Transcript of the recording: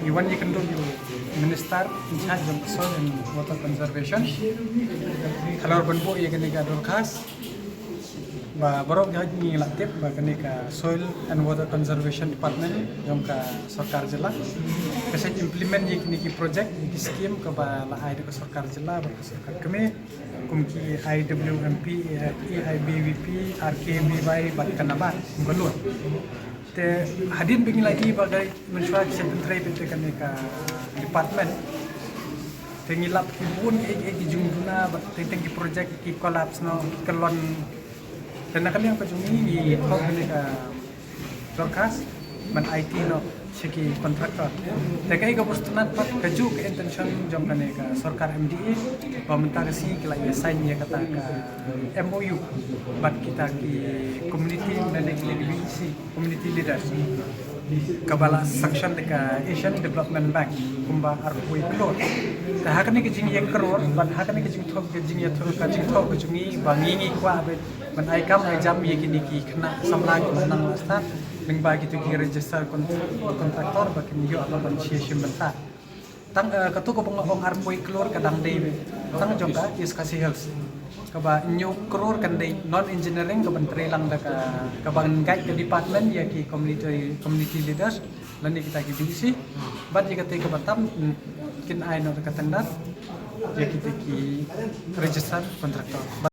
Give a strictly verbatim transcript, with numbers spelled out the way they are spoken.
Ngi wan ïakynduh ïa u Minister in charge jong ka Soil and Water Conservation halor ban buh ïa kane ka dorkhas ba baroh ngi la tip ba kane ka Soil and Water Conservation Department jong ka sorkar jylla ka shait implement ïa kine ki project, ïa ki scheme kaba la ai da ka sorkar jylla bad ka sorkar kmie, kum ki I W M P, A I B V P, R K V Y bad ka NABARD, kum ka lur. Te hadien ba ngi la ïohi ba ka mynshuwa ki shait pyntrei beit da kane ka department, te ngi lap ki bun ki, ki, ki jingduna bad teng teng ki project ki collapse noh, ki kyllon. Te na ka liang ka jong ngi, ngi thoh kane ka dorkhas ban aiti noh sha ki contractor. Te kaei kaba sngewtynnat pat, kajuh ka intention jong kane ka sorkar M D A ba mynta ka sngi ki la ïa sign ïa kata ka M O U bad kita ki community, lane kita ki B E C, community leaders, kaba la sanction da ka Asian Development Bank kumba arphew klur. Te ha kane ka jingïakynduh bad ha kane ka jingthoh, ka jingïathoh, ka jingthoh ka jong ngi, ba ngi, ngi kwah ba ban ai kam ai jam ïa kine ki khynnah samla kiba nang la stad, lyngba kito ki register con-, contractor ba kin ïoh ban shim bynta. Tang, eh, kato kaba nga ong arphew klur ka dang dei beit tang jong ka East Khasi Hills. Kaba hynñiew klur kan dei non engineering kaban trei lang da ka, kaban guide ka department ïa ki community, community leaders lane kita ki B E C. Bad ïa kata kaba tam, mm, kin ai noh da ka tender ïa kita ki register contractor.